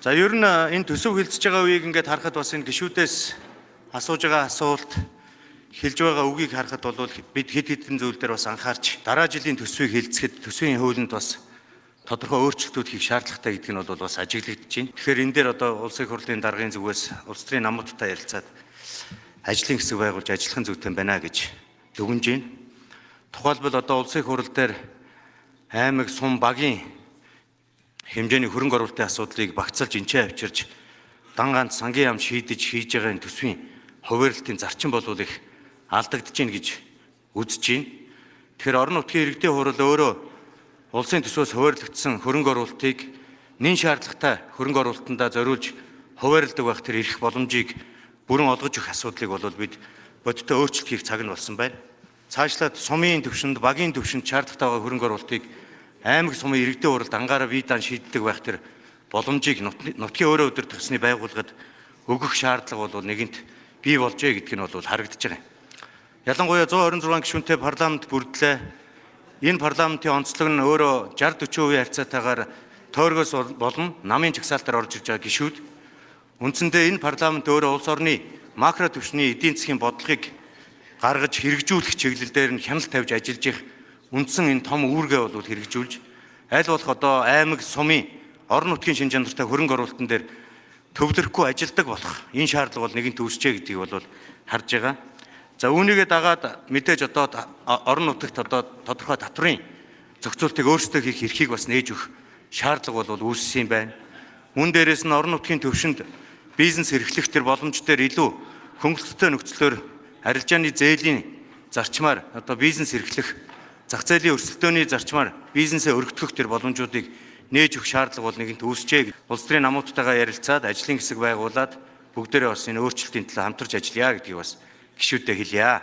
За, ер нь энэ төсөв хэлцэж байгаа үеийг ингээд харахад бас энэ гишүүдээс асууж байгаа асуулт, хэлж байгаа үгийг харахад бол бид хэд хэдэн зүйл дээр бас анхаарч дараа жилийн төсвийг хэлцэхэд төсвийн хуулинд бас тодорхой өөрчлөлтүүд хийх шаардлагатай гэдг нь бол бас ажиглагдаж байна. Тэгэхээр энэ дээр одоо Улсын их хурлын даргын зүгээс улс төрийн намуудтай ярилцаад ажлын хэсэг байгуулж ажиллах нь зүйтэй байна гэж дүгнэж байна. Тухайлбал, одоо Улсын их хурал дээр аймаг, сум, багийн хэмжээний хөрөнгө оруулалтын асуудлыг багцаалж энчээ авчирж дан ганц сангийн яам шийдэж хийж байгаа энэ төсвийн хуваарлтын зарчим болвол их алдагдаж байна гэж үзэж байна. Тэгэхээр орон нутгийн иргэдийн хурал өөрөө улсын төсвөөс хуваарлагдсан хөрөнгө оруулалтыг нэн шаардлагатай хөрөнгө оруулалтандаа зориулж хуваарладаг байх тэр эрх боломжийг бүрэн олгож өгөх асуудлыг бол бид бодиттой өөрчлөлт хийх цаг нь болсон байна. Цаашлаад сумын төвшөнд, багийн төвшөнд шаардлагатай байгаа хөрөнгө оруулалтыг аймаг, сумын иргэдийн хуралд ангаараа бие даан шийддэг байх тэр боломжийг нутгийн өөрөө удирдах ёсны байгууллагад өгөх шаардлага бол нэгэнт бий болжээ гэдг нь бол харагдаж байгаа юм. Ялангуяа 126 гишүүнтэй парламент бүрдлээ. Энэ парламентын онцлог нь өөрөө 60 40% харьцаатайгаар тойргоос болон намын жагсаалтаар орж ирж байгаа гишүүд. Үндсэндээ энэ парламент өөрөө улс орны макро түвшний эдийн засгийн бодлогыг гаргаж хэрэгжүүлэх чиглэл дээр нь хяналт тавьж ажиллаж их үндсэн энэ том үүргээ бол хэрэгжүүлж, аль болох одоо аймаг, сумын, орон нутгийн шин чанартай хөрөнгө оруулалтын дээр төвлөрөхгүй ажилдаг болох энэ шаардлага бол нэгэнт үүсчээ гэдгийг бол харж байгаа. За, үүнийгээ дагаад мэдээж одоо орон нутагт одоо тодорхой татврын зохицуултыг өөрсдөө хийх эрхийг бас нээж өгөх шаардлага бол үүссэн юм байна. Мөн дээрээс нь орон нутгийн төвшөнд бизнес эрхлэх тэр боломж дээр илүү хөнгөлөлттэй нөхцлөөр арилжааны зээлийн зарчмаар одоо бизнес эрхлэх, зах зээлийн өрсөлдөөний зарчмаар бизнесээ өргөтгөх тэр боломжуудыг нээж өгөх шаардлага бол нэгэнт үүсчээ. Улс төрийн намуудтайгаа ярилцаад ажлын хэсэг байгуулад бүгдээрээ бас энэ өөрчлөлтийн төлөө хамтарч ажиллая гэдгийг бас гишүүдэд хэлье.